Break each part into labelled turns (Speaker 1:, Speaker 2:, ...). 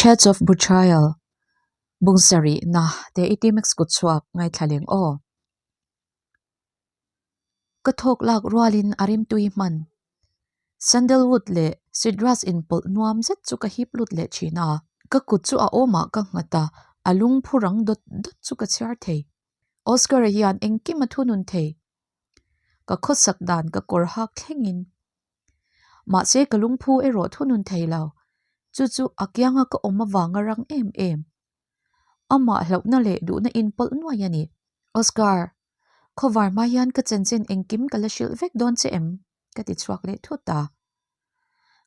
Speaker 1: Church of Betrayal bung sarihna te i T-Max kut chhuak ngaithla leng aw. Ka thawk lak rualin a rimtui hman. Sandalwood leh citrus inpawlh nuam zet chu ka hip lut leh thin a. Ka kut chu a awmah ka nghat a, a lungphu rang dawt dawt chu ka chhiar thei. Oscar-a hian engkim a thunun thei. Ka khawsak dan ka kawr hak thlengin. Mahse ka lungphu erawh thunun thei lo. Chu chu a kianga ka awm avanga rang em em. Amah hlauhna leh duhna inpawlh nuai a ni. Oscar, khawvar hma hian ka chanchin engkim ka la hrilh vek dawn che em? Ka ti chhuak leh thut a.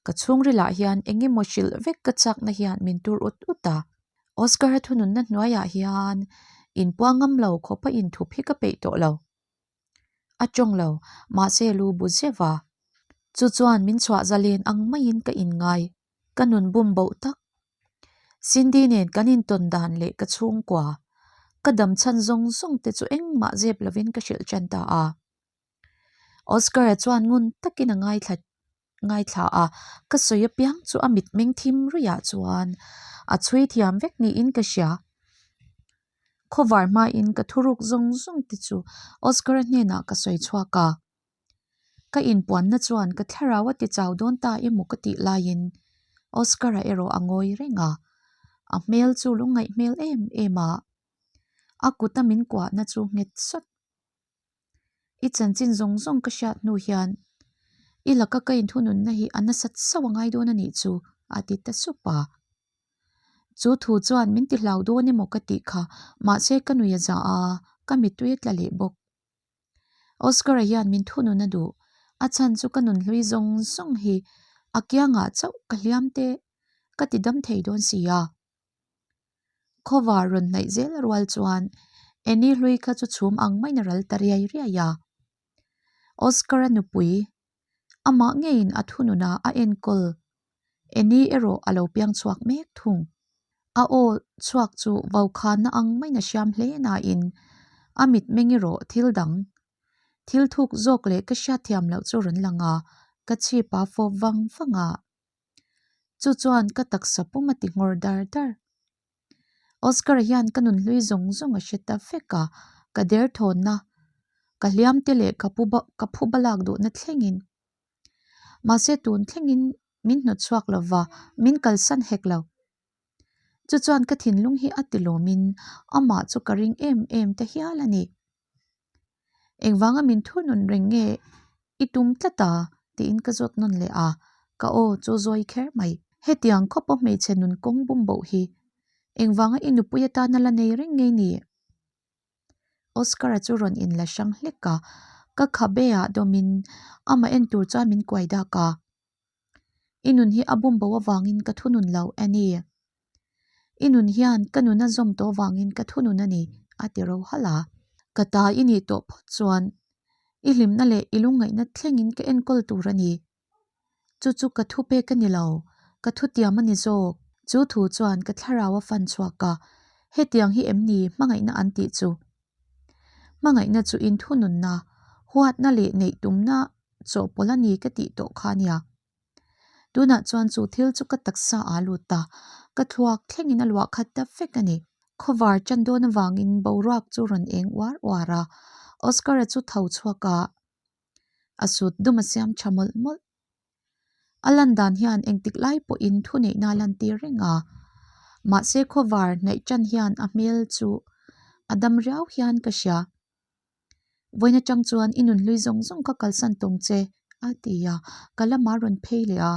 Speaker 1: Ka chhungrilah hian eng emaw hrilh vek ka chakna hian min tur ut ut a. Oscar-a thununna hnuaiah hian inpuang ngam lo khawpa inthup hi ka peih tawh lo. A tawng lo, mahse lu bu zeuh a. Chu chuan min chhuah zalen ang maiin ka inngai. Ka nun bum boh tak. Cindy nen kan intawn dan leh ka chhungkua, ka dam chhan zawng zawng te chu engmah zep lovin ka hrilh tan ta a. Oscar-a chuan ngun takin a ngaithla ngaithla a, ka sawi apiang chu a mitmeng thim ruihah chuan a chhui thiam vek niin ka hria. Khawvar hmain ka thuruk zawng zawng te chu Oscar-a hnenah ka sawi chhuak a. Ka inpuanna chuan ka thlarau a ti chau dawn ta emaw ka tih laiin Oscar-a erawh a ngawi reng a, a hmel chu lungngaih hmel em em a, a kuta min kuahna chu nghet sawt. I chanchin zawng zawng ka hriat hnu hian i laka ka inthununna hi a nasat sauh a ngai dawn a nih chu a ti ta sup a. Chu thu chuan min ti hlau dawn emaw ka tih kha mahse ka nui a za a, ka mittui a tla leh bawk. Oscar-a hian min thunun a duh, a chhan chu ka nunhlui zawng zawng hi a kiangah chauh ka hliam te ka ti dam thei dawn si a. Khawvar rawn hnaih zel rual chuan Annie hlui kha chu chhum ang maiin a ral ta riai riai a. Oscar-a nupui amah ngeiin a thunun a a enkawl Annie erawh a lo piang chhuak mek thung. A aw chhuak chu vaukhana ang maiin a hriam hle nain a mitmeng erawh thil dang thil thuk zawk leh ka hriatthiam loh chu rawn lang a, ka chhip a fawp vang vang a. Chu chuan ka taksa pum a ti nghawr dar dar. Oscar-a hian ka nun hlui zawng zawng a hre ta vek a, ka derthawnna, ka hliam te leh ka pu ka phuba lak duhna thlengin. Mahse tun thlengin min hnawt chhuak lova, min kalsan hek lo. Chu chuan ka thinlung hi a ti lawmin amah chu ka ring em em ta hial a ni. Engvanga min thu nun reng nge i tum tlat a? tiin ka zawt nawn leh a, ka aw chu zawi kher mai. Hetiang khawpa hmeichhe nun kawng bum boh hi engvanga i nupui atana la nei reng ngei ni? Oscar-a chu rawn inla hrang hlek a, ka khabe ah dawmin amah en tur chuan min kuai dak a. I nun hi a bum bo avangin ka thunun lo, Annie. I nun hian ka nun a zawm tawh avangin ka thunun a ni, a ti ro halh a. Ka ta i nih tawh phawt chuan i hlimna leh i lungngaihna thlengin ka enkawl tur a ni. Chu chu ka thu pek a ni lo, ka thutiam a ni zawk. Chu thu chuan ka thlarau a fan chhuak a, hetiang hi em ni hmangaihna an tih chu? Hmangaihna chu inthununna, huatna leh neihtumna chawhpawlh a ni ka tih tawh kha a nia. Tunah chuan chu thil chu ka taksa aa lut ta, ka thluak thlengin a luah khat ta vek a ni. Khawvar tan dawn avangin boruak chu rawn eng uar uar a, Oscar-a chu tho chhuak a, a sut dum a siam tha mawlh mawlh. A lan dan hian engtik lai pawhin thuneihna a lantir reng a, mahse khawvar hnaih tan hian a hmel chu a dam riau hian ka hria. Vawiin atang chuan i nunhlui zawng zawng ka kalsan tawng che a ti a, ka lamah a rawn phei leh a.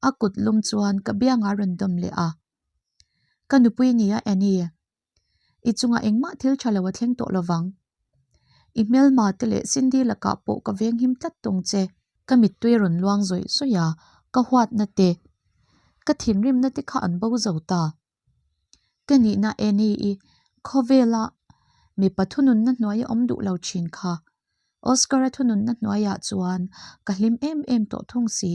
Speaker 1: A kut lum chuan ka biangah a rawn dawm leh a. Ka nupui nia Annie, i chungah engmah thil tha lo a thleng tawh lovang. I hmelma te leh Cindy lakah pawh ka venghim tlat tawng che. Ka mittui a rawn luang zawih zawih a, ka huatna te, ka thinrimna te kha an bo zo ta. Ka nihna Annie i khawvela mipa thununna hnuai a awm duh lo thin kha. Oscar-a thununna hnuaiah chuan ka hlim em em tawh thung si.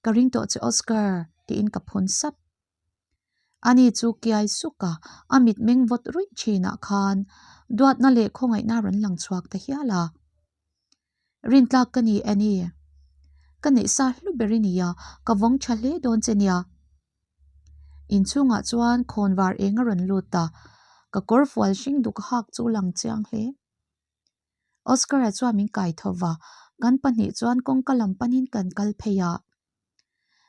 Speaker 1: Ka ring tawh che Oscar tiin ka phun sap. Ani chu kiai suk a, a mitmeng vawt ruih thinah khan duatna leh khawngaihna rawn lang chhuak ta hial a. Rintlak ka ni Annie. Ka neihsa hlu ber i nia, ka vawng tha hle dawn che nia. Inchhungah chuan khawnvar eng a rawn lut a, ka kawrfual hring duk hak chu lang chiang hle. Oscar-a chuan min kai tho va, kan pahnih chuan kawngka lam panin kan kal phei a.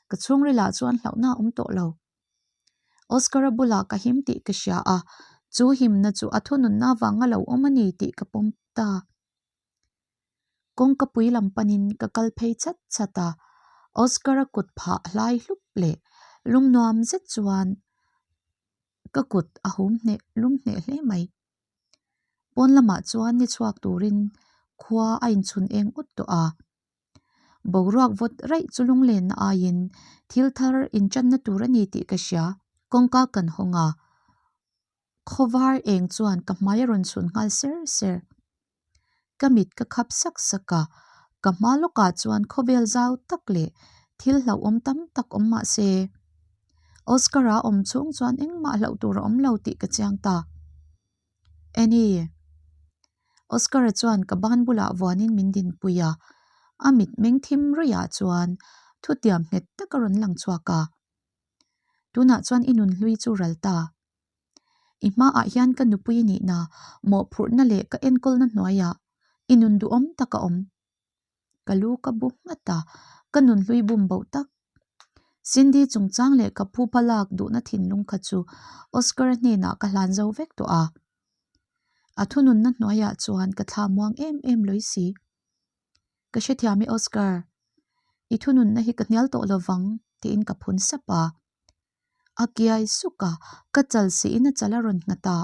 Speaker 1: Ka chhungrilah chuan hlauhna a awm tawh lo. Oscar-a bulah ka him tih ka hria a, chu himna chu a thununna vanga lo awm a ni tih ka pawm ta. Kawngka pui lam panin ka kal phei chat chat a, Oscar-a kut phah hlai hlup leh lum nuam zet chuan ka kut a hum hneh lum hneh hle mai. Pawn lamah chuan ni chhuak turin khua a inchhun eng ut tawh a. Boruak vawt raih chu lunglenna aiin thil thar inṭanna tur a ni tih ka hria. Kawngka kan hawng a, khawvar eng chuan ka hmai a rawn chhun nghal ser ser. Ka mit ka khap sak sak a, ka hma lawkah chuan khawvel zau tak leh thil hlauhawm tam tak awm mah se, Oscar-a awm chhung chuan engmah hlauh tur a awm lo tih ka chiang ta. Annie. Oscar-a chuan ka ban bulah vuanin min dinpui a, a mit meng thim ruihah chuan thutiam nghet tak a rawn lang chhuak a. Tunah chuan i nun hlui chu ral ta. I hmaah hian ka nupui nihna, mawhphurhna leh ka enkawlna hnuaiah i nun duhawm tak a awm. Ka lu ka bu nghat a, ka nun hlui bum boh tak. Cindy chungchang leh ka phupa lak duhna thinlung kha chu Oscar-a hnenah ka hlan zo vek tawh a. A thununna hnuaiah chuan ka thla muang em em lawi si. Ka hrethiam i Oscar, i thununna hi ka hnial tawh lovang tiin ka phun sap a. A kiai suk a, ka chal siin a chal a rawn nghat a.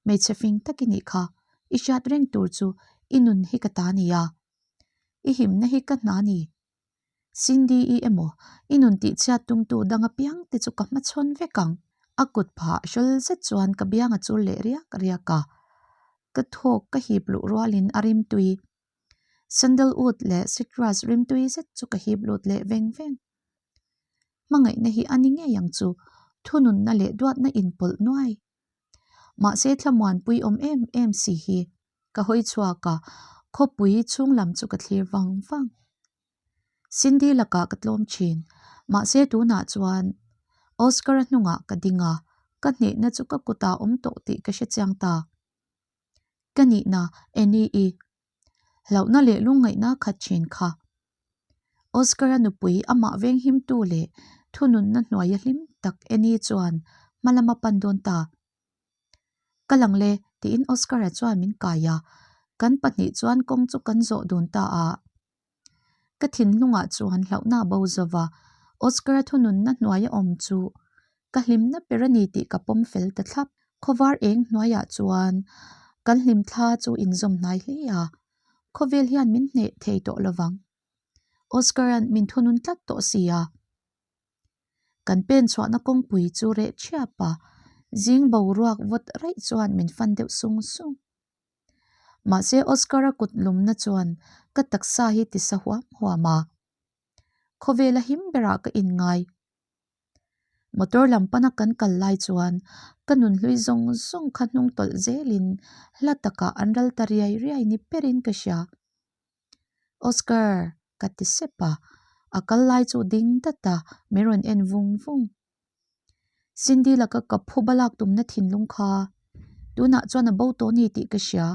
Speaker 1: Hmeichhe fing tak i nih kha, i hriat reng tur chu i nun hi ka ta nia. I himna hi ka hna ni. Cindy-i emaw i nun tihchhiat tumtu dang apiang te chu ka hmachhawn vek ang. A kut phah hrawl zet chuan ka biang a chul leh riak riak a. Ka thawk ka hip luh rualin a rimtui. Sandalwood leh citrus rimtui zet chu ka hip lut leh veng veng. Hmangaihna hi a ni ngei ang chu, thununna leh duatna inpawlh nuai. Mahse thlamuanpui awm em em si hi ka hawi chhuak a, khawpui chhung lam chu ka thlir vang vang. Cindy lakah ka tlawm thin, mahse tunah chuan Oscar-a hnungah ka ding a, ka hnehna chu ka kutah awm tawh tih ka hrechiang ta. Ka nihna Annie-i hlauhna leh lungngaihna khat thin kha. Oscar-a nupui amah venghimtu leh thununna hnuaia hlim tak Annie chuan hma lama pan dawn ta. Ka lang le tiin Oscar-a chuan min kai a, kan pahnih chuan kawng chu kan zawh dun ta a. Ka thinlungah chuan hlauhna a bo zo va, Oscar-a thununna hnuaia awm chu ka hlimna ber a ni tih ka pawm fel ta thlap. Khawvar eng hnuaiah chuan kan hlimthla chu inzawm hnai hle a, khawvel hian min hneh thei tawh lo vang. Oscar-a'n min thunun tlat tawh si a. Kan pen chhuahna kawngpui chu reh thiap a, zing boruak vawt raih chuan min fan deuh sung sung. Mahse Oscar-a kut lumna chuan ka taksa hi ti sa huam huam a, khawvela him berah ka inngai. Motor lam pana kan kal lai chuan ka nunhlui zawng zawng kha hnung tawlh zelin hla takah an ral ta riai riai ni berin ka hria. Oscar! ka ti sep a, a kal lai chu ding dat a, min rawn en vung vung. Cindy laka ka phuba lak tumna thinlung kha tunah chuan a bo tawh a ni tih ka hria.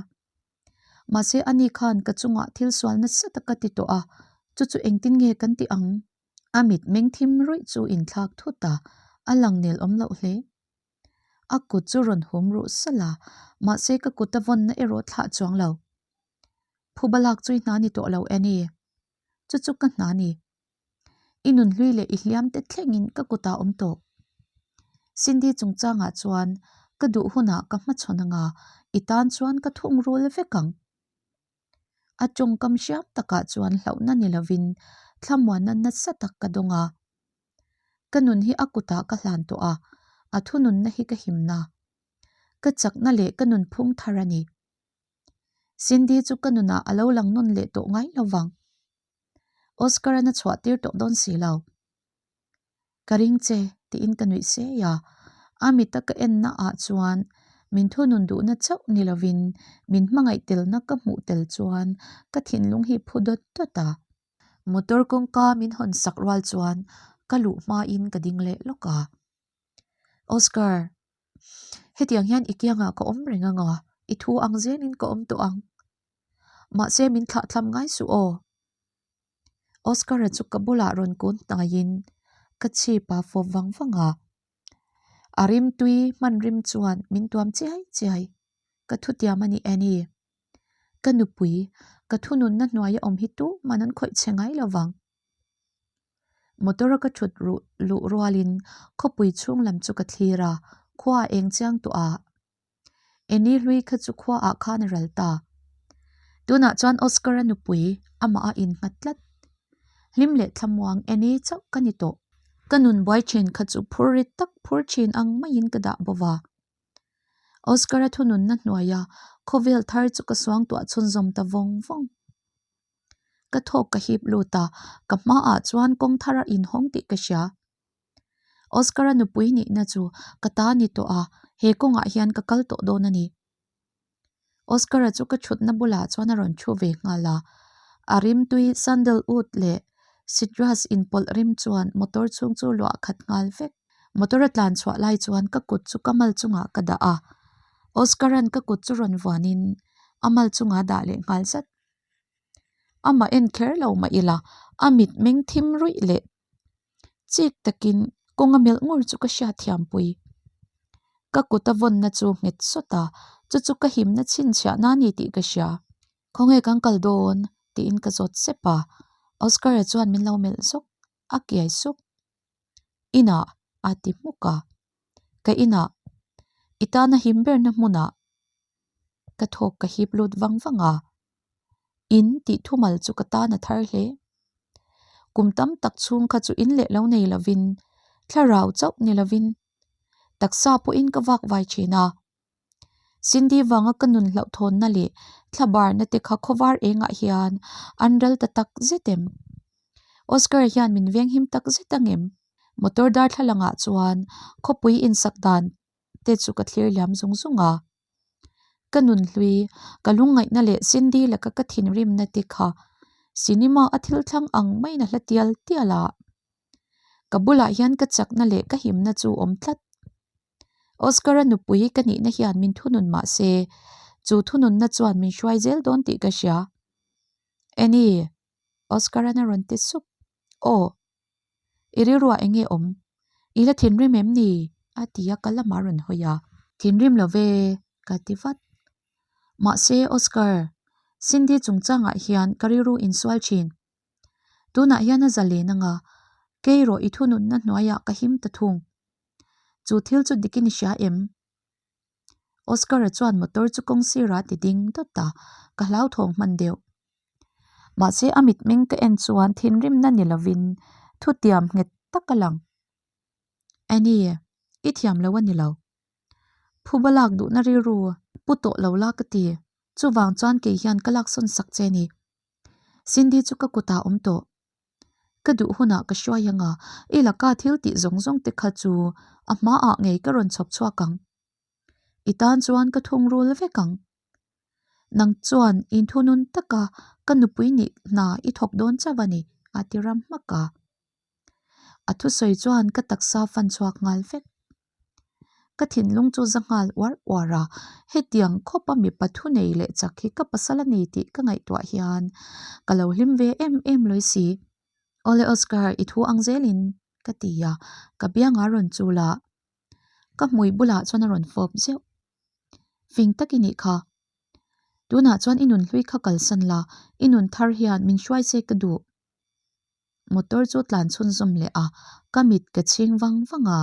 Speaker 1: Mahse ani khan ka chungah thil sual nasa tak ka ti tawh a, chu chu engtin nge kan ti ang? A mit meng thim ruih chu inthlak thut a, a lang nel awm loh hle. A kut chu rawn hum ruh salh a, mahse ka kut a vawnna erawh thlah chuang lo. Phuba lak chu i hna ni tawh lo Annie. Chu chu ka hna ni. I nunhlui leh i hliam te thlengin ka kutah awm tawh. Cindy chungchangah chuan ka duh hunah ka hmachhawn anga i tan chuan ka thung rul vek ang. A tawngkam hriam takah chuan hlauhna ni lovin thlamuanna nasa tak ka dawng a. Ka nun hi a kutah ka hlan tawh a, a thununna hi ka himna. Ka chakna leh ka nunphung thar a ni. Cindy chu ka nunah a lo lang nawn leh tawh ngai lo vang. Oscar-a'n a chhuah tir tawh dawn si lo. Ka ring che tiin ka nuih sei a, a mita ka enna ah chuan min thunun duhna chauh ni lovin min hmangaih telna ka hmuh tel chuan ka thinlung hi phu dawt dawt a. Motor kawngka min hawn sak rual chuan ka luh hmain ka ding leh lawk a. Oscar, hetiang hian i kiangah ka awm reng anga, i thu ang zelin ka awm tawh ang. Mahse min thlahthlam ngai suh aw. Oscar-a chu ka bulah rawn kun hnaiin ka chhip a fawp vang vang a. A rimtui hman rim chuan min tuam chiai chiai. Ka thutiam a ni Annie. Ka nupui, ka thununna hnuaia awm hi tu man an khawih che ngai lo vang. Motor-a ka thut ruh luh rualin khawpui chhung lam chu ka thlir a, khua a eng chiang tawh a. Annie hlui kha chu khua ah khan a ral ta. Tunah chuan Oscar-a nupui amah a innghat tlat. Hlim leh thlamuang Annie chauh ka ni tawh. Ka nun buai thin kha chu phur rit tak phur thin ang maiin ka dah bawk a. Oscar-a thununna hnuaia khawvel thar chu ka suangtuah chhunzawm ta vawng vawng. Ka thawk ka hip lut a, ka hmaah chuan kawng thar a inhawng tih ka hria. Oscar-a nupui nihna chu ka ta ni tawh a, he kawngah hian ka kal tawh dawn a ni. Oscar-a chu ka thutna bulah chuan a rawn thu ve nghal a, a rimtui sandalwood leh citrus inpawlh rim chuan motor chhung chu luah khat nghal vek. Motor a tlan chhuah lai chuan ka kut chu ka mal chungah ka dah a, Oscar-a'n ka kut chu rawn vuanin a mal chungah a dah leh nghal zat. Amah en kher lo mah ila a mit meng thim ruih leh chik takin kawng a melh ngur chu ka hriat thiam pui. Ka kut a vawnna chu nghet sawt a, chu chu ka himna chhinchhiah na ni tih ka hria. Khawnge kan kal dawn? tiin ka zawt sep a, Oscar-a chuan min lo melh zawk, a kiai suk. Inah a ti hmuk a, ka inah i tana him berna hmunah ka thawk ka hip lut vang vang a, in tih thumal chu ka tan a thar hle. Kum tam tak chhung kha chu in leh lo nei lovin, thlarau chauh ni lovin, taksa pawhin ka vak vai thin a. Cindy vanga ka nun hlauhthawnna leh thlabarna te kha khawvar engah hian an ral ta tak zet em? Oscar hian min venghim tak zet ang em? Motor darthlalangah chuan khawpui insak dan te chu ka thlir liam zung zung a. Ka nun hlui, ka lungngaihna leh Cindy laka ka thinrimna te kha cinema a thil thlang ang maiin a hla tial tial a. Ka bulah hian ka chakna leh ka himna chu awm tlat. Oscar-a nupui ka nihna hian min thunun mah se, chu thununna chuan min hruai zel dawn tih ka hria. Annie, Oscar-a'n a rawn ti sup. Aw. I rilruah eng nge awm? I la thinrim em ni? a ti a, ka lamah a rawn hawi a. Thinrim lo ve, ka ti vat. Mahse, Oscar, Cindy chungchangah hian ka rilru insual thin. Tunah hian a zalen anga, kei rawh i thununna hnuaiah ka him ta thung. Chu thil chu dikin i hria em? Oscar-a chuan motor chu kawng sirah a ti ding dawt a, ka hlauthawng hman deuh. Mahse a mitmeng ka en chuan thinrimna ni lovin thutiam nghet tak a lang. Annie, i thiam lo a ni lo. Phuba lak duhna rilru pu tawh lo la ka ti. Chuvang chuan kei hian ka laksawn sak che a ni. Cindy chu ka kutah a awm tawh. Ka duh hunah ka hruai anga i laka thil tih zawng zawng te kha chu a hmaah ngei ka rawn chhawp chhuak ang. I tan chuan ka thungrul vek ang. Nang chuan inthunun taka ka nupui nih hna i thawk dawn chauh a ni, a ti ram hmak a. A thusawi chuan ka taksa fan chhuak nghal vek. Ka thinlung chu za nghal uar uar a, hetiang khawpa mipa thu nei leh chak hi ka pasal a ni tih ka ngaihtuah hian ka lo hlim ve em em lawi si. Awle Oscar, i thu ang zelin ka ti a, ka bianga rawn chul a, ka hmui bulah chuan a rawn fawp zeuh. Fing tak i nih kha. Tunah chuan i nun hlui kha kalsan la, i nun thar hian min hruai che ka duh. Motor chu tlan chhunzawm leh a, ka mit ka chhing vang vang a.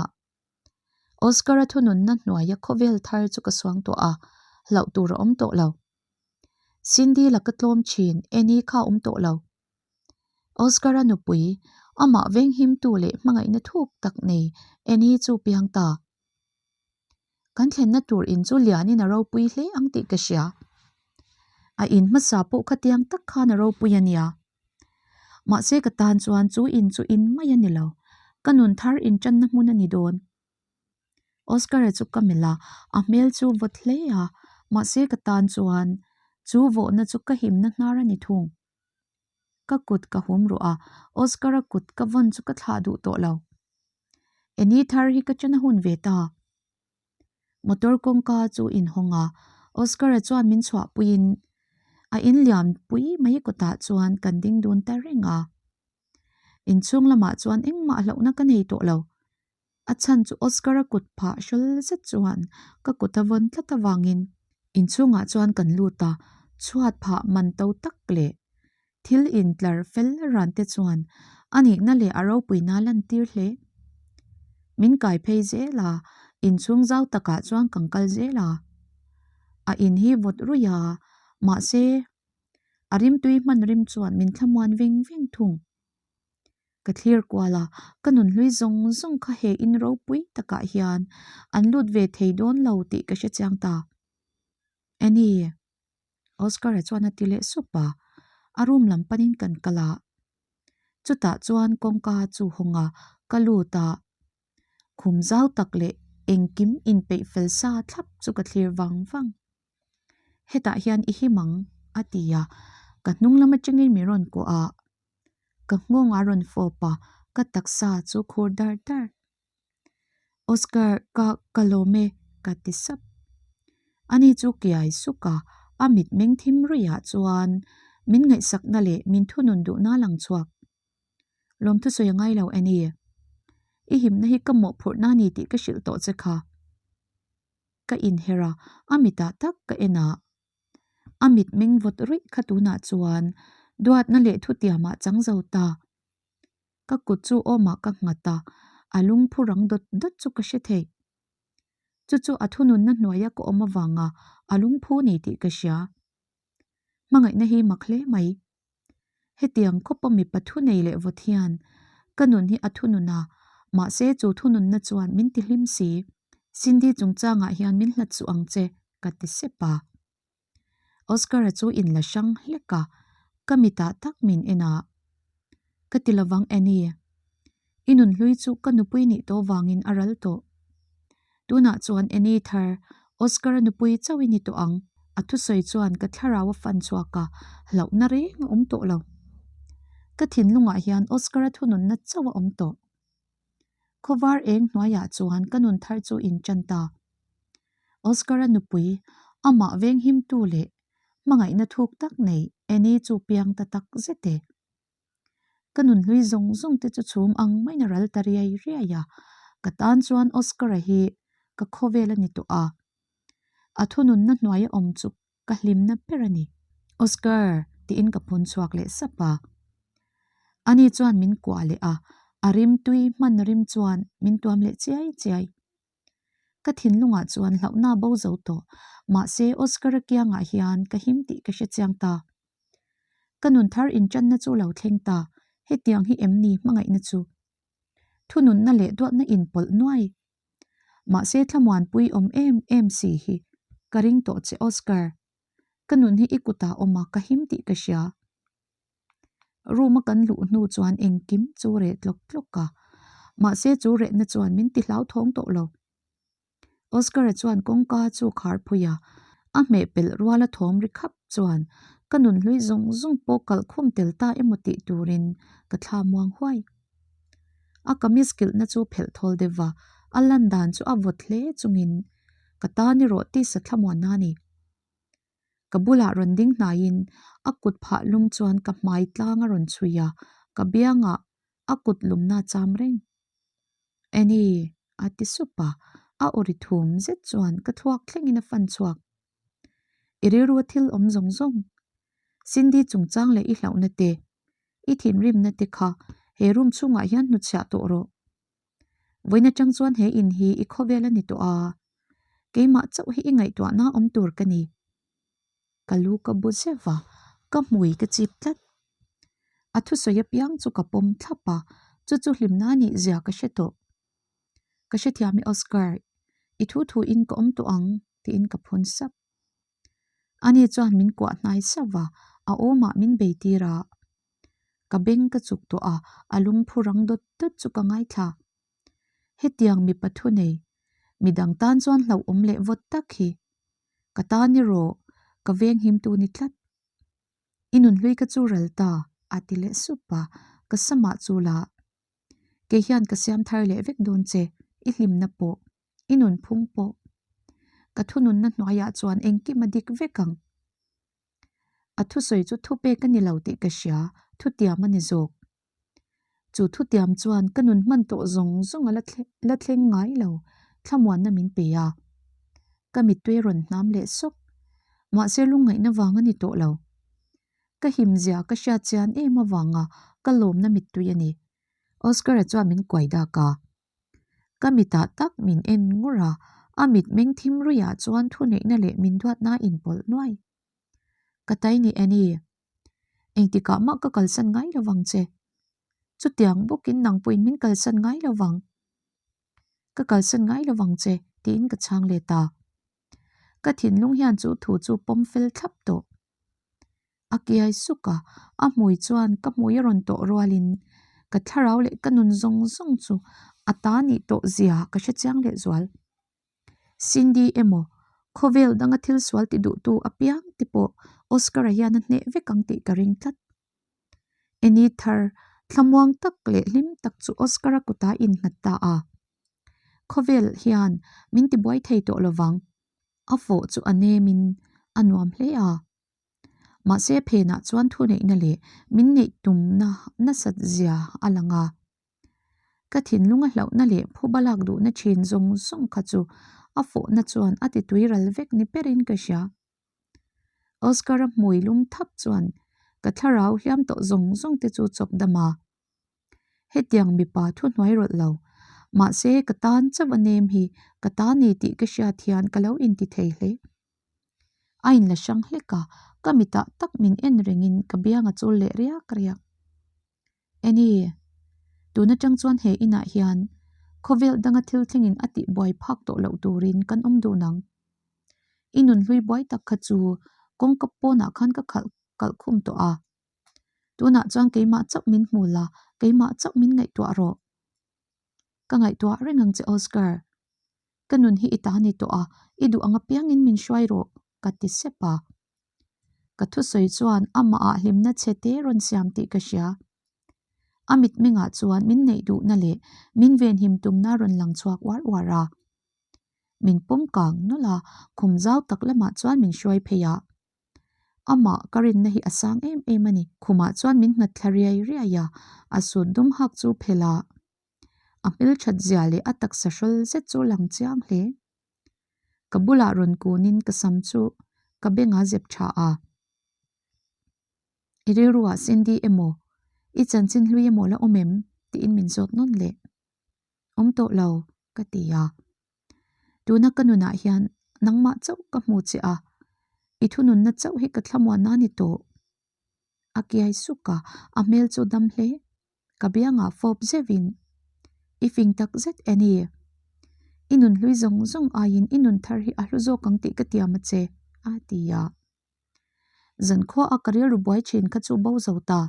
Speaker 1: Oscar-a thununna hnuaia khawvel thar chu ka suang tawh a, hlauh tur a awm tawh lo. Cindy la ka tlawm thin, Annie kha a awm tawh lo. Oscar-a nupui, amah venghimtu leh hmangaihna thuk tak nei Annie chu piang ta. Kan thlenna tur in chu lianin a ropui hle ang tih ka hria. A in hmasa pawh khatiang tak khan a ropui a nia. Mahse ka tan chuan chu in chu in mai a ni lo, ka nun thar intanna hmun a ni dawn. Oscar-a chu ka melh a, a hmel chu vawt hle a, mahse ka tan chuan chu vawhna chu ka himna hnar a ni thung. Ka kut ka hum ruh a, Oscar-a kut ka vawn chu ka thlah duh tawh lo. Eni thar hi ka chana hun ve ta. Motor kawngka chu inhawng a, Oscar-a chuan min chhuahpuiin a inliam pui mai kawtah chuan kan ding dun ta reng a. Inchhung lamah chuan engmah hlauhna ka nei tawh lo. A chhan chu Oscar-a kut phah hrawl zet chuan ka kut a vawn tlat avangin inchhungah chuan kan lut a, chhuat phah man to tak leh thil intlar fel ran te chuan a nihna leh a ropuina lantir hle. Min kai phei zel a, inchhung zau takah chuan kan kal zel a. A in hi vawt ruih a, mahse a rimtui hman rim chuan min thlamuan veng veng thung. Ka thlir kual a, ka nun hlui zawng zawng kha he in ropui takah hian an lut ve thei dawn lo tih ka hre chiang ta. Annie. Oscar-a chuan a ti leh sup a, a room lam panin kan kal a. Chutah chuan kawngka chu hawng a, ka lut a. Khum zau tak leh engkim inpeih fel sa thlap chu ka thlir vang vang. Hetah hian i him ang, a ti a, ka hnung lam atangin min rawn kuah a. Ka nghawng a rawn fawp a, ka taksa chu khur dar dar. Oscar, ka ka lawm e, ka ti sap. Ani chu kiai suk a, a mit meng thim ruihah chuan min ngaihsakna leh min thunun duhna lang chhuak. Lawmthu sawi a ngai lo Annie. I himna hi ka mawhphurhna a ni tih ka hrilh tawh che kha. Ka inher a, a mitah tak ka en a. A mit meng vawt ruih kha tunah chuan duatna leh thutiamah chang zo ta. Ka kut chu awmah ka nghat a, a lungphu rang dawt dawt chu ka hre thei. Chu chu a thununna hnuaia ka awm avanga a lungphu ni tih ka hria. Hmangaihna hi mak hle mai. Hetiang khawpa mipa thu nei leh vawt hian ka nun hi a thunun a, mahse chu thununna chuan min ti hlim si. Cindy chungchangah hian min hlat suh ang che, ka ti sep a. Oscar-a chu inla hrang hlek a, ka mitah tak min en a. Ka ti lovang Annie. I nun hlui chu ka nupui nih tawh vangin a ral tawh. Tunah chuan Annie thar, Oscar-a nupui chauh i ni tawh ang. A thusawi chuan ka thlarau a fan chhuak a, hlauhna reng a awm tawh lo. Ka thinlungah hian Oscar-a thununna chauh a awm tawh. Khawvar eng hnuaiah chuan ka nun thar chu in tan ta. Oscar-a nupui, amah venghimtu leh hmangaihna thuk tak nei Annie chu piang ta tak zet e. Ka nun hlui zawng zawng te chu chhum ang maiin a ral ta riai riai a, ka tan chuan Oscar-a hi ka khawvel a ni tawh a. A thununna hnuaia awm chu ka hlimna ber a ni. Oscar! tiin ka phun chhuak leh sap a. Ani chuan min kuah leh a, a rim tui hman rim chuan min tuam leh chiai chiai. Ka thinlungah chuan hlauhna bo zo tawh, mahse Oscar-a kiangah hian ka him tih ka hre chiang ta. Ka nun thar inṭanna chu lo thleng ta, hetiang hi em ni hmangaihna chu? Thununna leh duatna inpawlh nuai. Mahse thlamuanpui awm em em si hi ka ring tawh che Oscar. Ka nun hi i kutah awm a, ka him tih ka hria. Room a kan luh hnu chuan engkim chu reh tlawk tlawk a, mahse chu rehna chuan min ti hlauthawng tawh lo. Oscar-a chuan kawngka chu khar phui a, a hmeh pelh ruala thawm ri khap chuan ka nun hlui zawng zawng pawh kalh khum tel ta emaw tih turin ka thla muang huai. A kamis kilhna chu phelh thawl deuh va, a lan dan chu a vawt hle chungin ka tan erawh tisa thlamuanna a ni. Ka bulah rawn ding hnaiin a kut phah lum chuan ka hmai tlang a rawn chhui a, ka biangah a kut lumna a cham reng. Annie, a ti sup a, a aw ri thum zet chuan ka thluak thlengin a fan chhuak. I rilru a thil awm zawng zawng. Cindy chungchang leh i hlauhna te, i thinrimna te kha he room chhungah hian hnuchhiah tawh rawh. Vawiin atang chuan he in hi i khawvel a ni tawh a, keimah chauh hi i ngaihtuahna awm tur ka ni. Ka lu ka bu zeuh a, ka hmui ka chip tlat. A thusawi apiang chu ka pawm thlap a, chu chu hlimna nih zia ka hre tawh. Ka hrethiam i Oscar, i thu thu in ka awm tawh ang tiin ka phun sap. Ani chuan min kuah hnai sauh va, a awmah min bei tir a. Ka beng ka chuk tawh a, a lungphu rang dawt dawt chu ka ngaithla. Hetiang mipa thu nei, midang tan chuan hlauhawm leh vawt tak hi. Ka tan erawh ka venghim tu ni tlat. I nunhlui ka chu ral ta, a ti leh sup a, ka samah chu la. Kei hian ka siam thar leh vek dawn che, i hlimna pawh. I nunphung pawh. Ka thununna hnuaiah chuan engkim a dik vek ang. A thusawi chu thupek a ni lo tih ka hria, thutiam a ni zawk. Chu thutiam chuan ka nun hman tawh zawng zawng a la thleng ngai lo, thlamuanna min pe a. Ka mittui a rawn hnam leh sawk. Mahse lungngaihna vang a ni tawh lo. Ka himzia ka hriat chian em avanga ka lawmna mittui a ni. Oscar-a chuan min kuai dak a. Ka mitah tak min en ngur a, a mit meng thim ruiah chuan thuneihna leh min duatna a inpawlh nuai. Ka tai ni Annie, engtikah mah ka kalsan ngai lo vang che. Chutiang bawkin nang pawhin min kalsan ngai lo vang. Ka kalsan ngai lo vang che tiin ka chhang let a. Ka thinlung hian chu thu chu pawm fel thlap tawh. A kiai suk a, a hmui chuan ka hmui a rawn tawh rualin ka thlarau leh ka nun zawng zawng chu a ta nih tawh zia ka hre chiang leh zual. Cindy emaw khawvel danga thil sual ti duhtu apiang te pawh Oscar-a hian a hneh vek ang tih ka ring tlat. Eni thar thlamuang tak leh hlim tak chu Oscar-a kutah a innghat ta a. Khawvel hian min tibuai thei tawh lovang. A fawh chu a nemin a nuam hle a. Mahse phenah chuan thuneihna leh min neih tumna nasat zia a lang a. Ka thinlung a hlauhna leh phuba lak duhna thin zawng zawng kha chu a fawhna chuan a ti tui ral vek ni berin ka hria. Oscar-a hmui lum thap chuan ka thlarau hliam tawh zawng zawng te chu chawp dam a. Hetiang mipa thuhnuai rawlh lo. Mahse ka tan chauh a nem hi ka ta ni tih ka hriat hian ka lo inti thei hle. A inla hrang hlek a, ka mitah tak min en rengin ka biang a chul leh riak riak. Eni, tun atang chuan he inah hian khawvel danga thil thlengin a tih buai phak tawh loh turin kan awm dun ang. I nun hlui buai tak kha chu kawngka pawnah khan ka khalh kalh khum tawh a. Tunah chuan keimah chauh min hmu la, keimah chauh min ngaihtuah rawh. Ka ngaihtuah reng ang che Oscar. Ka nun hi i ta ni tawh a, i duh ang apiangin min hruai rawh, ka ti sep a. Ka thusawi chuan amahah hlimna chhe te rawn siam tih ka hria. A mitmengah chuan min neih duhna leh min venhim tumna rawn lang chhuak uar uar a. Min pawm kang nawlh a, khum zau tak lamah chuan min hruai phei a. Amah ka rinna hi a sang em em a ni. Khumah chuan min nghat thla riai riai a, a sut dum hak chu phelh a. A hmelthat zia leh a taksa hrawl zet chu lang chiang hle. Ka bulah rawn kunin ka sam chu ka bengah zep tha a. I rilruah Cindy emaw, i chanchin hlui emaw la awm em? tiin min zawt nawn leh. Awm tawh lo, ka ti a. Tuna ka nunah hian nangmah chauh ka hmu che a, i thununna chauh hi ka thlamuanna a ni tawh. A kiai suk a, a hmel chu dam hle. Ka biangah fawp zeuhin, I fing tak zet Annie. I nun hlui zawng zawng aiin i nun thar hi a hlu zawk ang tih ka tiam a che, a ti a. Zankhua a ka rilru buai thin kha chu bo zo ta.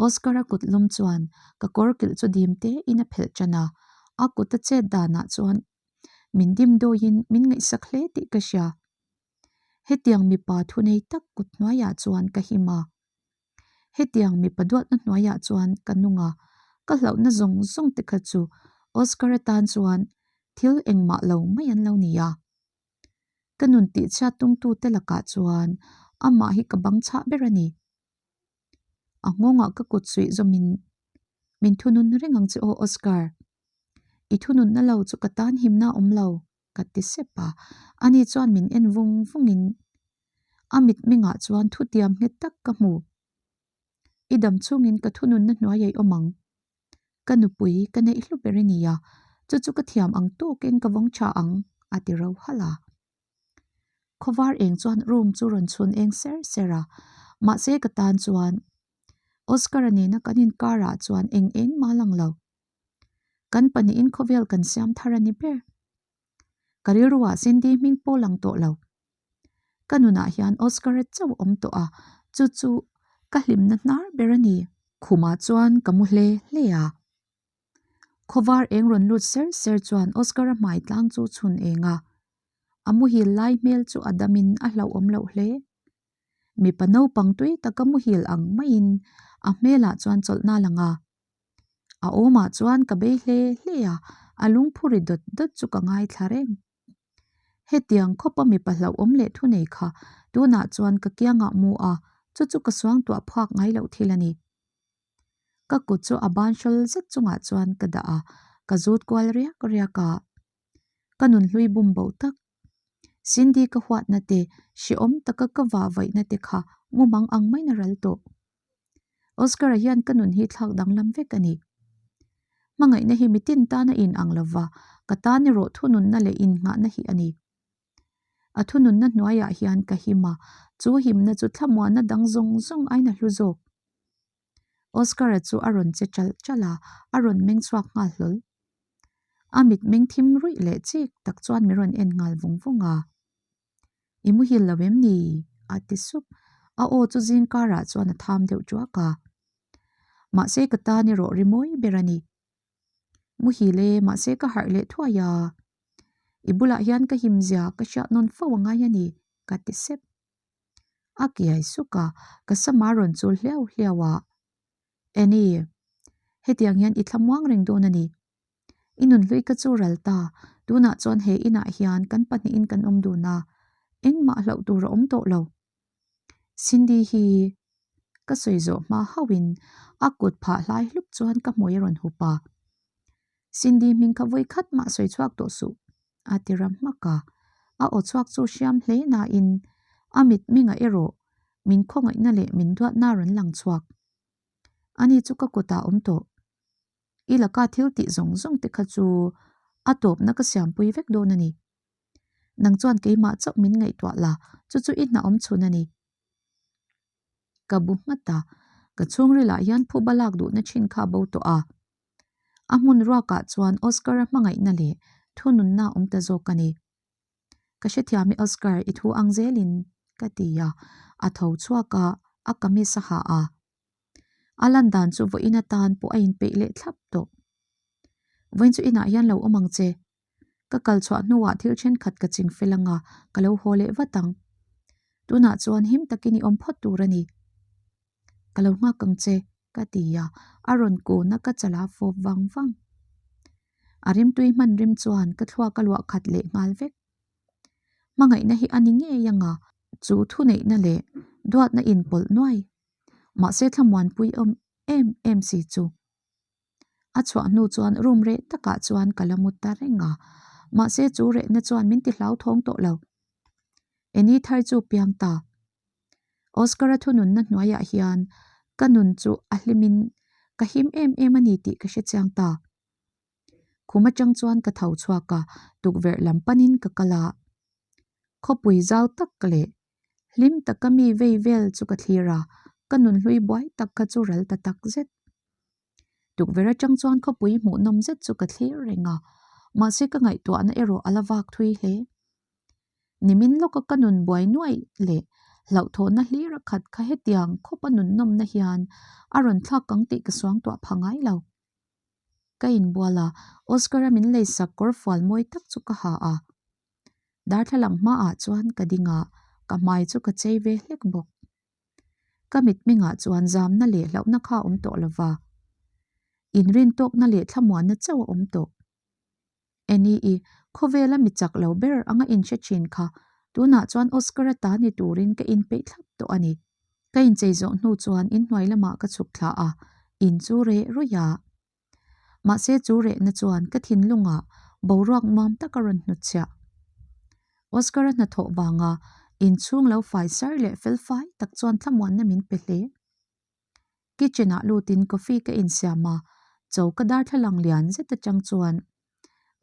Speaker 1: Oscar-a kut lum chuan ka kawr kilh chu dim te in a phelh tan a, a kut a chet danah chuan min dim dawiin min ngaihsak hle tih ka hria. Hetiang mipa thunei tak kut hnuaiah chuan ka him a. Hetiang mipa duatna hnuaiah chuan ka nung a, ka hlauhna zawng zawng te kha chu Oscar-a tan chuan thil engmah lo mai an lo ni a. Ka nun tihchhiat tungtute lakah chuan amah hi ka bang chhah ber a ni. A nghawngah ka kut suih zawmin, Min thunun reng ang che aw Oscar. I thununna lo chu ka tan himna a awm lo, ka ti sep a. Ani chuan min en vung vungin a mitmengah chuan thutiam nghet tak ka hmu. I dam chungin ka thununna hnuai a i awm ang. Ka nupui ka neih hlu ber i nia, chu chu ka thiam ang tawkin ka vawng tha ang, a ti ro halh a. Khawvar eng chuan room chu rawn chhun eng ser ser a, mahse ka tan chuan Oscar-a nena kan inkarah chuan eng eng mah lang lo. Kan pahnihin khawvel kan siam thar a ni ber. Ka rilruah Cindy hming pawh lang tawh lo. Ka nunah hian Oscar-a chauh a awm tawh a, chu chu ka hlimna hnar ber a ni. Khumah chuan ka mu hle hle a. Khawvar eng rawn lut ser ser chuan Oscar-a hmai tlang chu chhun eng a. A muhil lai hmel chu a damin a hlauhawm loh hle. Mipa naupang tui taka muhil ang maiin a hmelah chuan chawlhna a lang a. A awmah chuan ka bei hle hle a, a lungphu ri dawt dawt chu ka ngaithla reng. Hetiang khawpa mipa hlauhawm leh thunei kha tunah chuan ka kiangah mu a, chu chu ka suangtuah phak ngai loh thil a ni. Ka kut chu a ban hrawl zet chungah chuan ka dah a, ka zut kual riak riak a. Ka nun hlui bum bo tak. Cindy ka huatna te, hrehawm taka ka vah vaihna te kha mumang ang maiin a ral tawh. Oscar-a hian ka nun hi thlak danglam vek a ni. Hmangaihna hi mitin tan a in ang lova, ka tan erawh thununna leh innghahna hi a ni. A thununna hnuaiah hian ka him a, chu himna chu thlamuanna dang zawng zawng aiin a hlu zawk. Oscar-a chu a rawn che ṭalh ṭalh a, a rawn meng chhuak nghal hlawl. A mit meng thim ruih leh chik tak chuan min rawn en nghal vung vung a. I muhil lo em ni? a ti sup. A aw chu zing karah chuan a tham deuh ṭuak a. Mahse ka tan erawh ri mawi ber a ni. Muhil e, mahse ka harh leh thuai a. I bulah hian ka himzia ka hriat nawn fo a ngai a ni, ka ti sep. A kiai suk a, ka sama rawn chul hliau hliau a. Annie, hetiang hian i thlamuang reng dawn a ni. I nunhlui ka chu ral ta, tunah chuan he inah hian kan pahnihin kan awm dun a, engmah hlauh tur a awm tawh lo. Cindy hi ka sawi zawh hma hauhin a kut phah hlai hlup chuan ka hmui a rawn hup a. Cindy hming kha vawi khat mah sawi chhuak tawh suh, a ti ram hmak a. A aw chhuak chu hriam hle nain a mit mingah erawh min khawngaihna leh min duatna a rawn lang chhuak. Ani chu ka kutah a awm tawh. I laka thil tih zawng zawng te kha chu a tawpna ka siampui vek dawn a ni. Nang chuan keimah chauh min ngaihtuah la, chu chu i hna awm chhun a ni. Ka bu nghat a, ka chhungrilah hian phuba lak duhna thin kha a bo tawh a. A hmun ruakah chuan Oscar-a hmangaihna leh thununna a awm ta zawk a ni. Ka hrethiam i Oscar, i thu ang zelin ka ti a, a tho chhuak a, a kamis a ha a. A lan dan chu vawiin atan pawh a inpeih leh thlap tawh. Vawiin chu inah hian lo awm ang che. Ka kal chhuah hnuah thil thenkhat ka ching fel anga ka lo haw leh vat ang. Tunah chuan him takin i awm phawt tur a ni. Ka lo nghak ang che, ka ti a, a rawn kun a ka chala fawp vang vang. A rimtui hman rim chuan ka thluak a luah khat leh nghal vek. Hmangaihna hi a ni ngei anga chu thuneihna leh duatna inpawlh nuai. Mahse thlamuanpui awm em em si chu. A chhuah hnu chuan room reh takah chuan ka la mut ta reng a, mahse chu rehna chuan min ti hlauthawng tawh lo. Eni thar chu piang ta. Oscar-a thununna hnuaiah hian ka nun chu a hlimin ka him em em a ni tih ka hre chiang ta. Khum atang chuan ka tho chhuak a, tukverh lam panin ka kal a. Khawpui zau tak leh hlim taka mi vei vel chu ka thlir a, ka nun hlui buai tak kha chu ral ta tak zet. Tukverh atang chuan khawpui hmuhnawm zet chu ka thlir reng a, mahse ka ngaihtuahna erawh a la vak thui hle. Nimin lawka ka nun buai nuaih leh hlauhthawhna hlir a khat kha hetiang khawpa nunnawmna hian a rawn thlak ang tih ka suangtuah pha ngai lo. Ka inbual a, Oscar-a min leisak kawr fual mawi tak chu ka ha a. Darthlalang hmaah chuan ka ding a, ka hmai chu ka chei ve hlek bawk. Ka mitmengah chuan zamna leh hlauhna kha a awm tawh lo va, inrintawkna leh thlamuanna chauh a awm tawh. Annie i khawvela mi chak lo ber anga inhre thin kha tunah chuan Oscar-a ta ni turin ka inpeih thlap tawh a ni. Ka inchei zawh hnu chuan inhnuai lamah ka chhuk thla a, in chu reh ruih a. Mahse chu rehna chuan ka thinlungah boruak nuam tak a rawn hnutchhiah. Oscar-a hnathawh vanga inchhung lo fai sar leh fel fai tak chuan thlamuanna min pe hle. Kitchen-ah lutin coffee ka insiam a, choka darthlalang lian zet atang chuan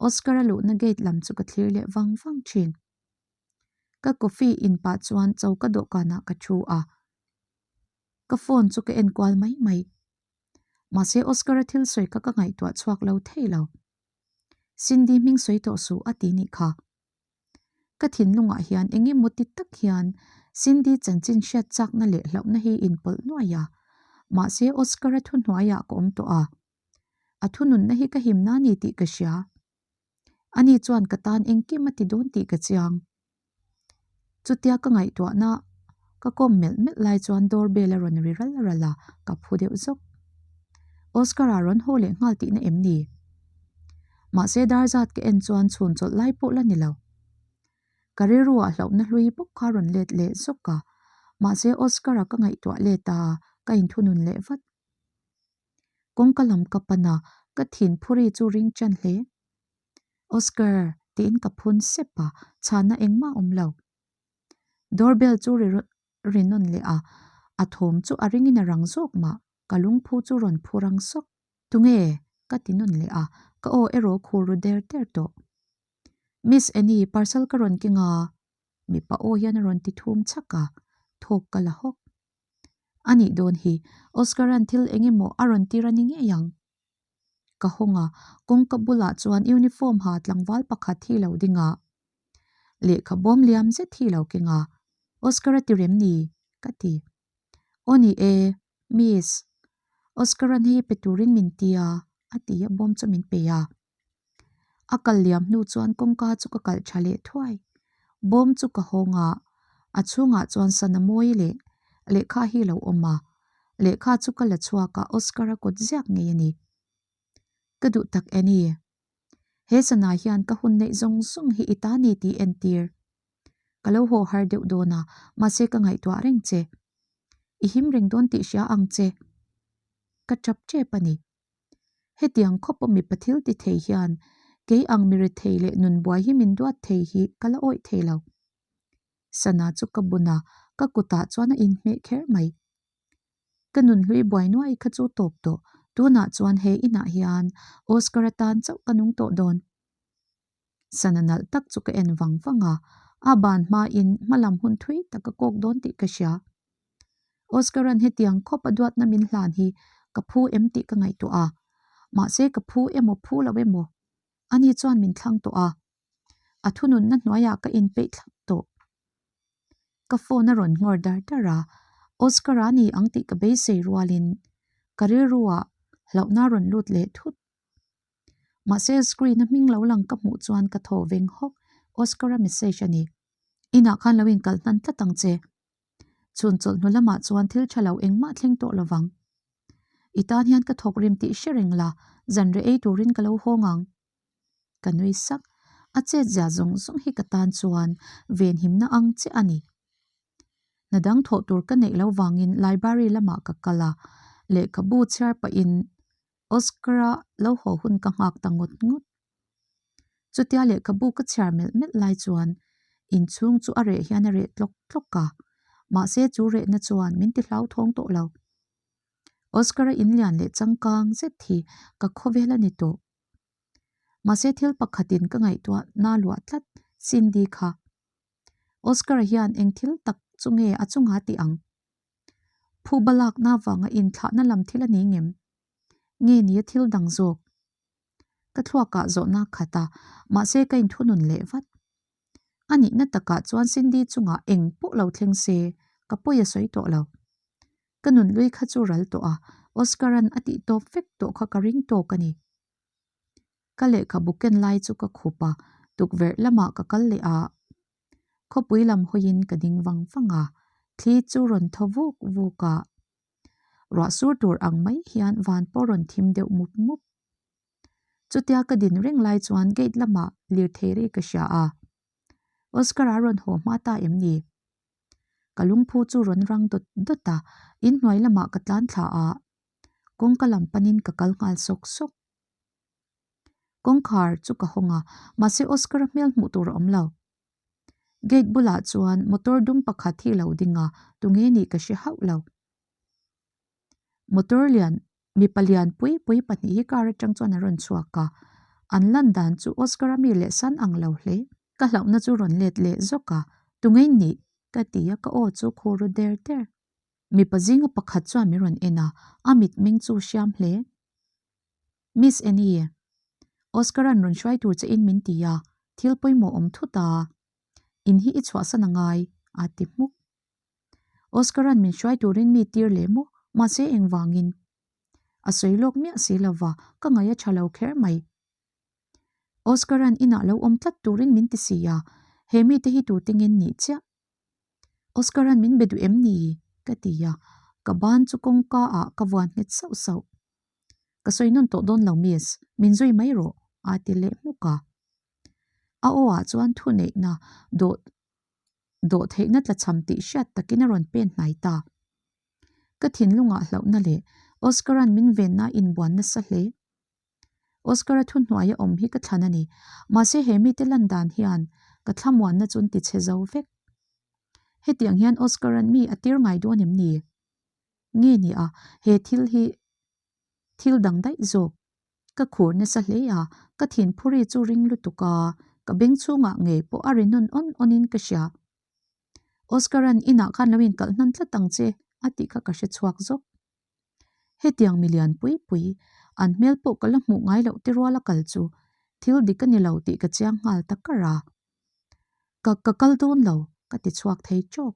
Speaker 1: Oscar-a luhna gate lam chu ka thlir leh vang vang thin. Ka coffee in pah chuan choka dawhkanah ka thu a, ka phone chu ka en kual mai mai. Mahse Oscar-a thil sawi kha ka ngaihtuah chhuak lo thei lo. Cindy hming sawi tawh suh a ti nih kha. Ka thinlungah hian eng emaw ti tak hian Cindy chanchin hriat chakna leh hlauhna hi inpawlh nuai a. Mahse Oscar-a thuhnuaiah ka awm tawh a. A thununna hi ka himna a ni tih ka hria. Ani chuan ka tan engkim a ti dawn tih ka chiang. Chutia ka ngaihtuahna ka kawm melh melh lai chuan door bell a rawn ri ral ral a, ka phu deuh zawk. Oscar-a rawn haw leh nghal tihna em ni? Mahse dar zat ka en chuan chhun chawlh lai pawh la ni lo. Ka rilruah hlauhna hlui bawk kha rawn let leh zawk a, mahse Oscar-a ka ngaihtuah let a, ka inthunun leh vat. Kawngka lam ka pan a, ka thin phuri chu ring ṭan hle. Oscar! tiin ka phun sep a, chhanna engmah a awm lo. Doorbell chu ri ri nawn leh a, a thawm chu a ringin a rang zawk mah, ka lungphu chu rawn phu rang sawk. Tunge? ka ti nawn leh a, ka aw erawh khur ru der der tawh. Miss Annie, parcel ka rawn keng a, mipa aw hian a rawn ti thum chhak a, thawk ka la hawk. A nih dawn hi, Oscar-a'n thil eng emaw a rawn tir a ni ngei ang. Ka hawng a, kawngka bulah chuan uniform ha tlangval pakhat hi lo ding a, lehkha bawm liam zet hi lo keng a, Oscar-a ti rem ni? ka ti. Aw ni e, Miss. Oscar-a'n hei pe turin min ti a, a ti a bawm chu min pe a. A kal liam hnu chuan kawngka chu ka kalh tha leh thuai. Bawm chu ka hawng a, a chhungah chuan sana mawi leh lehkha hi lo awm a. Lehkha chu ka la chhuak a, Oscar-a kut ziak ngei a ni. Ka duh tak Annie. He sana hian ka hun neih zawng zawng hi i ta ni tih entir. Ka lo haw har deuh dawn a, mahse ka ngaihtuah reng che. I him reng dawn tih hria ang che. Ka tap tep a ni. Hetiang khawpa mipa thil ti thei hian kei ang mi rethei leh nun buai hi min duat thei hi ka la awih thei lo. Sana chu ka bun a, ka kutah chuan a inhmeh kher mai. Ka nun hlui buai nuai kha chu tawp tawh, tunah chuan he inah hian Oscar atan chauh ka nung tawh dawn. Sana nalh tak chu ka en vang vang a, a ban hmain hmalam hun thui tak ka kawk dawn tih ka hria. Oscar-a'n hetiang khawp a duatna min hlan hi ka phu em tih ka ngaihtuah a, mahse ka phu emaw phu lo emaw ani chuan min thlang tawh a, a thununna hnuaiah ka inpeih thlap tawh. Ka phone a rawn nghawr dar dar a, Oscar-a ni ang tih ka beisei rualin ka rilruah hlauhna a rawn lut leh thut. Mahse screen a hming lo lang ka hmuh chuan ka thaw veng hawk, Oscar-a message a ni. Inah khan lo inkalh hnan tlat ang che. Chhun chawlhnu lamah chuan thil tha lo engmah thleng tawh lo vang. I tan hian ka thawk rim tih hre reng la, zanreh ei turin ka lo hawng ang. Ka nui sak, a chet zia zawng zawng hi ka tan chuan venhimna ang che a ni. Hna dang thawh tur ka neih lo vangin library lamah ka kal a, lehkhabu chhiar pahin Oscar-a lo haw hun ka nghak ta ngawt ngawt. Chutia lehkhabu ka chhiar melh melh lai chuan inchhung chu a reh hian a reh tlawk tlawk a, mahse chu rehna chuan min ti hlauthawng tawh lo. Oscar-a inlian leh changkang zet hi ka khawvel a ni tawh. Mahse thil pakhatin ka ngaihtuah na luah tlat Cindy kha. Oscar-a hian eng thil tak chu nge a chunga tih ang? Phuba lakna avanga inthlahna lam thil a ni ngem? Nge nia thil dang zawk? Ka thluakah zawhna khat a, mahse ka inthunun leh vat. A nihna takah chuan Cindy chungah eng pawh lo thleng se ka pawi a sawi tawh lo. Ka nunhlui kha chu ral tawh a, Oscar-a'n a tih tawp vek tawh kha ka ring tawk a ni. Ka lehkhabu ken lai chu ka khup a, tukverh lamah ka kal leh a. Khawpui lam hawiin ka ding vang vang a, thli chu rawn thaw vuk vuk a. Ruah sur tur ang mai hian van pawh rawn thim deuh mup mup. Chutia ka din reng lai chuan gate lamah lirthei rei ka hria a. Oscar-a rawn haw hma ta em ni? Ka lungphu chu rawn rang dawt dawt a, inhnuai lamah ka tlan thla a, kawngka lam panin ka kal nghal sawk sawk. Kawngkhar chu ka hawng a, mahse Oscar-a hmel hmuh tur a awm lo. Gate bulah chuan motor dum pakhat hi lo ding a, tunge nih ka hre hauh lo. Motor lian, mipa lian pui pui pahnih hi car atang chuan a rawn chhuak a, an lan dan chu Oscar-a mi leh san ang lo hle. Ka hlauhna chu rawn let leh zawk a, tunge nih? ka ti a, ka aw chu khur ru der der. Mipa zinga pakhat chuan min rawn en a, a mitmeng chu hriam hle. Miss Annie, Oscar-a'n rawn hruai tur che in min ti a, thil pawimawh awm thut a, in hi i chhuahsan a ngai, a ti hmuk. Oscar-a'n min hruai turin mi tir leh maw, mahse engvangin? A sawi lawk miah si lova, ka ngaih a tha lo kher mai. Oscar-a'n inah lo awm tlat turin min ti si a, he mite hi tute ngen nih chiah? Oscar-a'n min be duh em ni? ka ti a, ka ban chu kawngka ah ka vuan nghet sauh sauh. Ka sawi nawn tawh dawn lo miss, min zui mai rawh, a ti leh hmuk a. A aw ah chuan thuneihna dawh dawhtheihna tlachham tih hriat takin a rawn pen hnai ta. Ka thinlungah hlauhna leh Oscar-a'n min venna a inbuan nasa hle. Oscar-a thuhnuaia awm hi ka thlan a ni. Mahse he mite lan dan hian ka thlamuanna chu an ti chhe zo vek. Hetiang hian Oscar-a'n mi a tir ngai dawn em ni? Nge ni a, he thil hi thil dang daih zawk. Ka khur nasa hle a, ka thinphuri chu ring lutuk a, ka beng chhungah ngei pawh a ri nawn awn awnin ka hria. Oscar-a'n inah khan lo inkalh hnan tlat ang che a tih kha ka hre chhuak zawk. Hetiang milian pui pui, an hmel pawh ka la hmuh ngai loh te rual a kal chu thil dik a ni lo tih ka chiang nghal ta kar a. Ka ka kal dawn lo, ka ti chhuak thei tawk.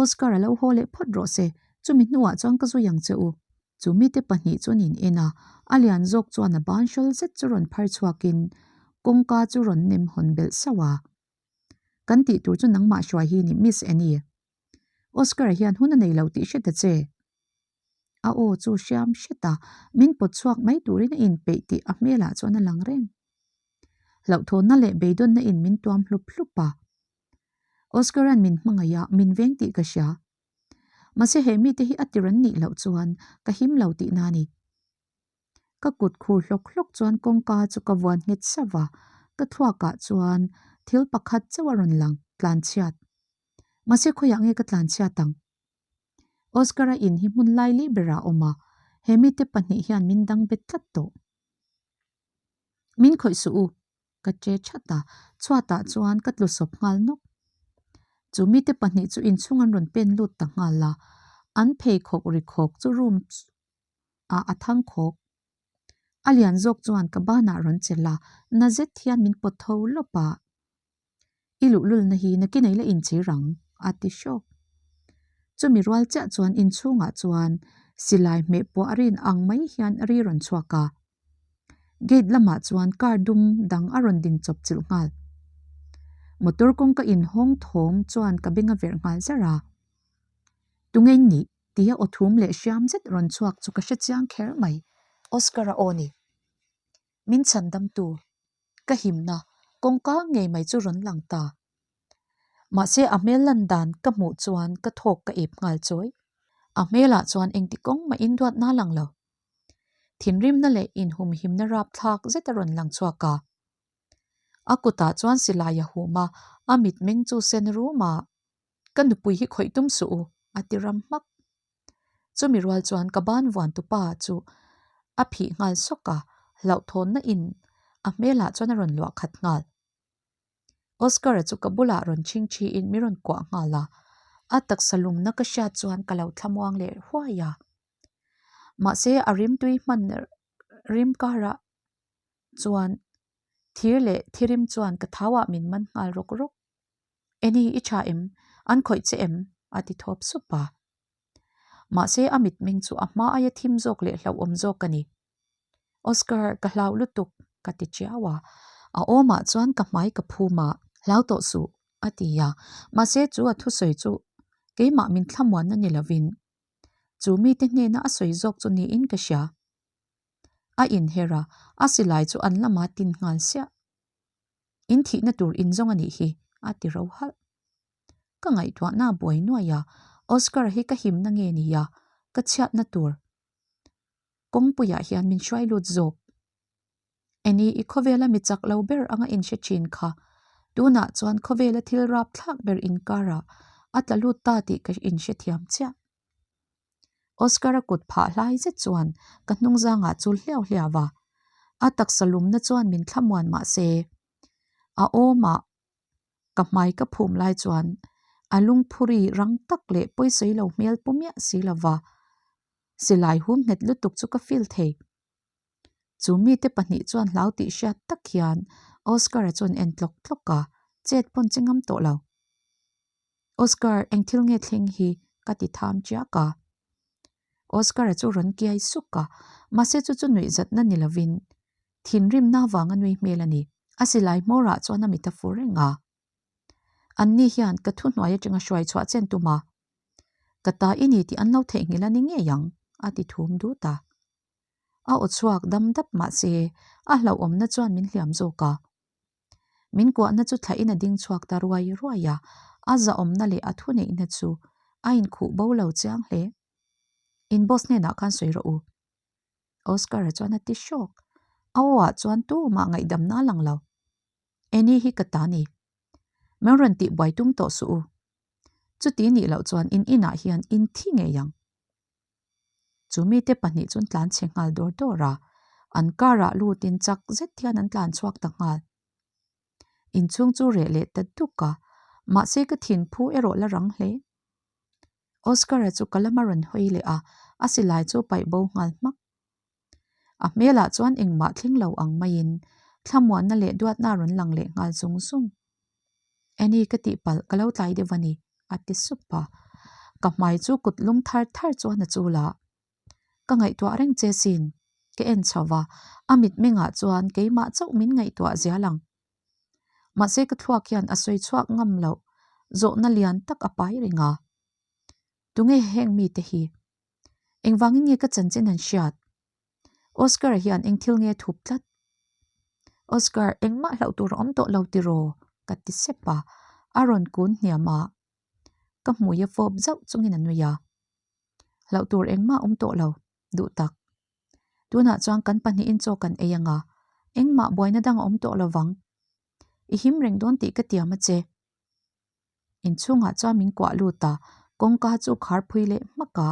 Speaker 1: Oscar a lo haw leh phawt rawh se, chumi hnuah chuan ka zui ang che u. Chu mite pahnih chu an in en a, a lian zawk chuan a ban hrawl zet chu rawn phar chhuakin kawngka chu rawn nem hawn belh sauh a. Kan tih tur chu nangmah hruai hi ni Miss Annie. Oscar-a hian hun a nei lo tih hre ta che. A aw chu hriam hret a, min pawt chhuak mai turin a inpeih tih a hmelah chuan a lang reng. Hlauhthawnna leh beidawnna in min tuam hlup hlup a. Oscar-a'n min hmangaih a, min veng tih ka hria. Mahse he mite hi a tir an nih loh chuan ka him lo tihna a ni. Ka kut khur hlawk hlawk chuan kawngka chu ka vuan nghet sauh a, ka thluakah chuan thil pakhat chauh a rawn lang, tlanchhiat. Mahse khawiah nge ka tlanchhiat ang? Oscar-a in hi hmun lai lih berah a awm a, he mite pahnih hian min dang bet tlat tawh. Min khawih suh u, ka che that a, chhuatah chuan ka tlu sawp nghal nawk. Chu mite pahnih chu inchhung an rawn pen lut ta nghal a, an pheikhawk ri khawk chu room ah a thang khawk. A lian zawk chuan ka banah rawn chelh a, na zet hian min pawt tho lawp a. I luhlulna hi nakin ei la inchhir ang, a ti hrawk. Chumi rual chiah chuan inchhungah chuan silai hmeh pawh a rin ang mai hian ri rawn chhuak a. Gate lamah chuan car dum dang a rawn din chawp chilh nghal. Motor kawngka inhawng thawm chuan ka beng a verh nghal zar a. Tunge in nih? Tia aw thum leh hriam zet rawn chhuak chu ka hre chiang kher mai. Oscar-a aw ni. Min chhan damtu. Ka himna kawngka ngei mai chu rawn lang ta. Mahse a hmel lan dan ka hmuh chuan ka thawk ka ep nghal chawi. A hmelah chuan engti kawng mah in duatna lang lo. Thinrimna leh inhumhimna rapthlak zet a rawn lang chhuak a. A kutah chuan silai a hum a, a mitmeng chu sen rum a. Ka nupui hi khawih tum suh u, a ti ram hmak. Chumi rual chuan ka ban vuan tupa chu a phih nghal sawk a, hlauhthawnna in a hmelah chuan a rawn luah khat nghal. Oscar-a chu ka bulah rawn chhing thiin mi rawn kuah nghal a, a taksa lumna ka hriat chuan ka lo thlamuang leh huai a. Mahse a rimtui hman rim karah chuan thir leh thirim chuan ka thauah min man nghal rawk rawk. Eni i tha em? An khawih che em? a ti thawp sup a. Mahse a mitmeng chu a hma aia thim zawk leh hlauhawm zawk a ni. Oscar, ka hlau lutuk, ka ti chiau a. A awmah chuan ka hmai ka phum a, hlau tawh suh, a ti a. Mahse chu a thusawi chu keimah min thlamuanna ni lovin chu mite hnena a sawi zawk chu niin ka hria. A inher a, a silai chu an lama tin nghal siah. In thihna tur in zawng a nih hi, a ti ro halh. Ka ngaihtuahna a buai nuai a, Oscar hi ka himna nge ni a, ka chhiatna tur kawngpuiah hian min hruai lut zawk. Eni, i khawvela mi chak lo ber anga in hre thin kha, tunah chuan khawvela thil rap thlak ber inkarah a tla lut ta tih ka inhrethiam chiah. Oscar-a kut phah hlai zet chuan ka hnungzangah chul hliau hliau a, a taksa lumna chuan min thlamuan mah se, a awmah ka hmai ka phum lai chuan a lungphuri rang tak leh pawisawi lo hmel pu miah si lova silai hum nghet lutuk chu ka feel thei. Chu mite pahnih chuan hlau tih hriat tak hian Oscar-a chuan en tlawk tlawk a, chet pawn che ngam tawh lo. Oscar, eng thil nge thleng hi? ka ti tham chiak a. Oscar-a chu rawn kiai suk a, mahse chu chu nuihzatna ni lovin thinrimna avanga nui hmel a ni. A silai hmawrah chuan a mit a fu reng a. Anni hian ka thuhnuai atanga hruai chhuah chen tum a, ka ta i ni tih an lo theihnghilh a ni ngei ang, a ti thum dut a. A aw chhuak dam dap mahse a hlauhawmna chuan min hliam zawk a. Min kuahna chu thlahin a ding chhuak ta ruai ruai a, a zahawmna leh a thuneihna chu a inkhuh bo lo chiang hle. In boss hnenah khan sawi rawh u. Oscar-a chuan a ti hrawk. A aw ah chuan tumah ngaihdamna a lang lo. Annie hi ka ta ni. Min rawn tih buai tum tawh suh u. Chuti nih loh chuan in inah hian in thi ngei ang. Chu mite pahnih chuan tlan chhe nghal dawr dawr a, an car ah lutin chak zet hian an tlan chhuak ta nghal. Inchhung chu reh leh ta duk a, mahse ka thinphu erawh la rang hle. Oscar-a chu ka lama rawn hawi leh a, a silai chu paih bo nghal hmak. A hmelah chuan engmah thleng lo ang maiin thlamuanna leh duatna a rawn lang leh nghal zung zung. Annie ka tihpalh ka lo tlai deuh a ni, a ti sup a. Ka hmai chu kut lum thar thar chuan a chul a. Ka ngaihtuah reng che sin, ka en chho va, a mitmengah chuan keimah chauh min ngaihtuah zial ang. Mahse ka thluak hian a sawi chhuak ngam loh zawhna lian tak a pai reng a. Tunge heng mite hi? Engvangin nge ka chanchin an hriat? Oscar hian eng thil nge thup tlat? Oscar, engmah hlauh tur a awm tawh lo tiraw? ka ti sep a, a rawn kun hniam a. Ka hmui a fawp zauh chungin a nui a. Hlauh tur engmah awm tawh lo, duh tak. Tunah chuan kan pahnihin chaw kan ei anga, engmah buaina dang a awm tawh lo vang. I him reng dawn tih ka tiam a che. Inchhungah chuan min kuah lut a, kawngka chu khar phui leh hmak a.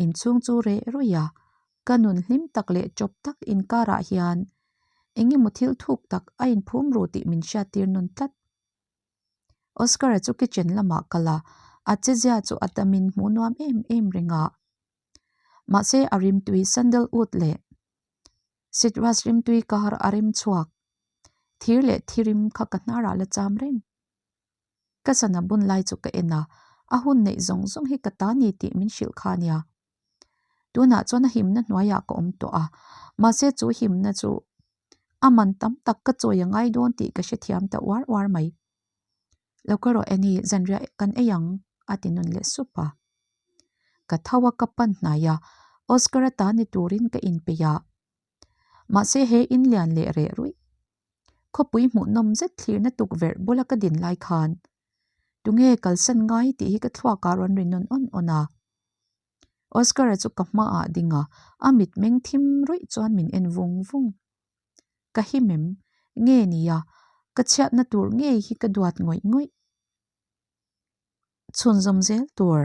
Speaker 1: Inchhung chu reh ruih a, ka nun hlim tak leh chawp tak inkarah hian eng emaw thil thuk tak a inphum ru tih min hriattir nawn tlat. Oscar-a chu kitchen lamah kal a, a chezia chu a tamin hmuh nuam em em reng a. Mahse a rimtui sandalwood leh citrus rimtui kar a rem chhuak. Thir leh thirim kha ka hnarah la cham reng. Ka sana bun lai chu ka en a, a hun neih zawng zawng hi ka ta ni tih min hrilh kha ania. Tunah chuan a himna hnuaiah ka awm tawh a, mahse chu himna chu a man tam tak ka chawi a ngai dawn tih ka hrethiam ta uar uar mai. Lo ka rawh Annie, zanriah kan ei ang a ti nun leh sup a. Ka tho a ka pan hnai a, Oscar a ta ni turin ka inpeih a. Mahse he in lian leh reh ruih. Khawpui hmuhnawm zet thlirna tukverh bula ka din lai khan tunge kalsan ngai tih hi ka thluak ah rawn ri nawn awn awn a. Oscar-a chu ka hmaah ding a, a mitmeng thim ruih chuan min en vung vung. Ka him em? Nge nia, ka chhiatna tur ngei hi ka duat ngawih ngawih. Chhunzawm zel tur.